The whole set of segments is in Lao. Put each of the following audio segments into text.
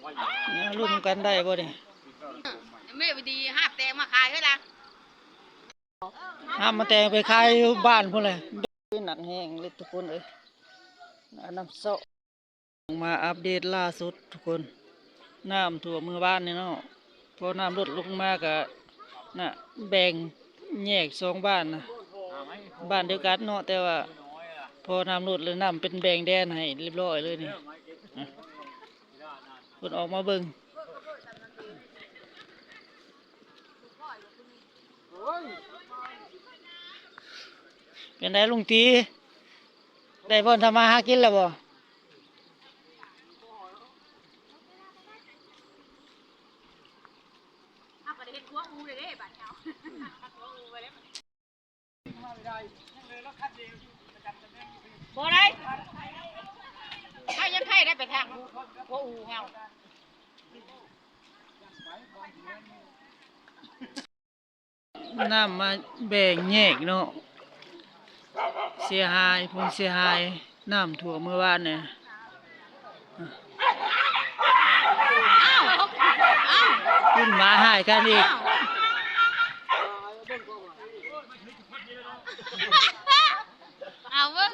ລຸ້ນນຳກັນໄດ້ບໍ່ນີ້? ແມ່ບໍ່ດີ ຫາບແຕງມາຂາຍເຮີ້ຍລະ ຫາບມາແຕງໄປຂາຍຢູ່ບ້ານພຸ້ນແຫຼະ. ໜັກແຮງເລີຍທຸກຄົນເອີຍ ນ້ຳເຊາະ. ມາອັບເດດລ່າສຸດທຸກຄົນ ນ້ຳຖ້ວມມື້ວານນີ້ເນາະ ພໍນ້ຳລົດລົງມາກະ ນະ ແບ່ງແຍກສອງບ້ານນະ ບ້ານດຽວກັນເນາະ ແຕ່ວ່າພໍນ້ຳລົດແລ້ວ ນ້ຳເປັນແບ່ງແດນໃຫ້ຮຽບຮ້ອຍເລີຍນີ້. ເພິ່ນອອກມາເບິ່ງ. ເປັນໃດລຸງຕີ ໄດ້ບ່ອນທຳມາຫາກິນແລ້ວບໍ່? ເຮົາກໍໄດ້ເຮັດຄົວອູເດ້ບາດເຮົາ ຄົວອູໄວ້ແລ້ວ ບໍ່ໄດ້ ເຮົາຍັງໄຄໄດ້ໄປທາງ ໂອ້ ເຮົາ ນ້ຳມາແບ່ງແຍກເນາະ ເສຍຫາຍ ຜົນເສຍຫາຍ ນ້ຳຖ້ວມມື້ວານນີ້ ອ້າວ ອ້າວ ຂຶ້ນມາຫາຍກັນອີກ ອ້າວ ເອົາເບິ່ງ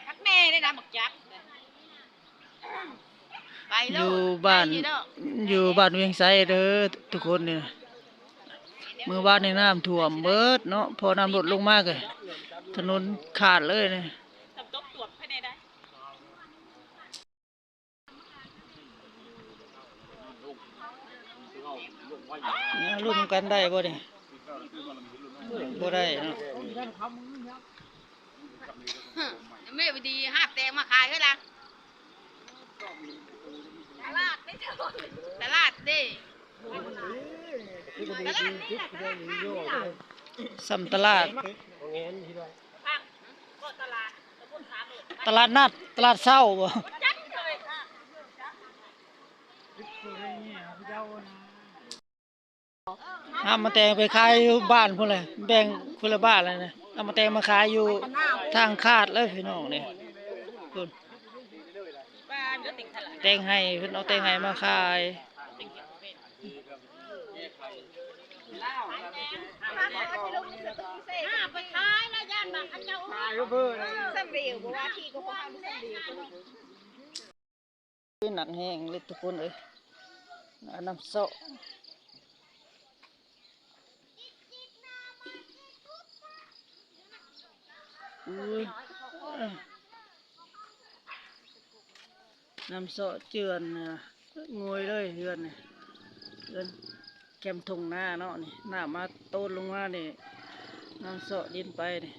ຄັກແນ່ເດ້ນະ ບັກຈັກ ຢູ່ບ້ານ ຢູ່ບ້ານວຽງໄຊເດີທຸກຄົນນີ້ ມື້ວານນີ້ນ້ຳຖ້ວມເບິດເນາະ ພໍນ້ຳລົດລົງມາກະຖະໜົນຂາດເລີຍນີ້. ລຸ້ນນຳກັນໄດ້ບໍ່ນີ້? ບໍ່ໄດ້ເນາະ. ແມ່ບໍ່ດີ ຫາບແຕງມາຂາຍເຮີ້ຍລະ ຕະຫຼາດເດ້ ຕະຫຼາດເດ້ ຕະຫຼາດເດ້ ສ່ຳຕະຫຼາດ ຕະຫຼາດນັດ ຕະຫຼາດເຊົ້າບໍ່? ຫາມາແຕງໄປຂາຍຢູ່ບ້ານພຸ້ນແຫຼະ ແບ່ງຄົນລະບ້ານແລ້ວນະ ເອົາມາແຕງມາຂາຍຢູ່ທາງຄາດເລີຍພີ່ນ້ອງນີ້ ພຸ້ນ ແຕງໄຮ່ ເພິ່ນເອົາແຕງໄຮ່ມາຂາຍ. ໜັກແຮງເລີຍທຸກຄົນເອີຍ ນ້ຳເຊາະ ນ້ຳເຊາະເຈື່ອນ ງວຍເລີຍເຮືອນນີ້ ເຮືອນແຄມທົ່ງນາເນາະນີ້ ນ້ຳມາໂຕນລົງມານີ້ ນ້ຳເຊາະດິນໄປນີ້.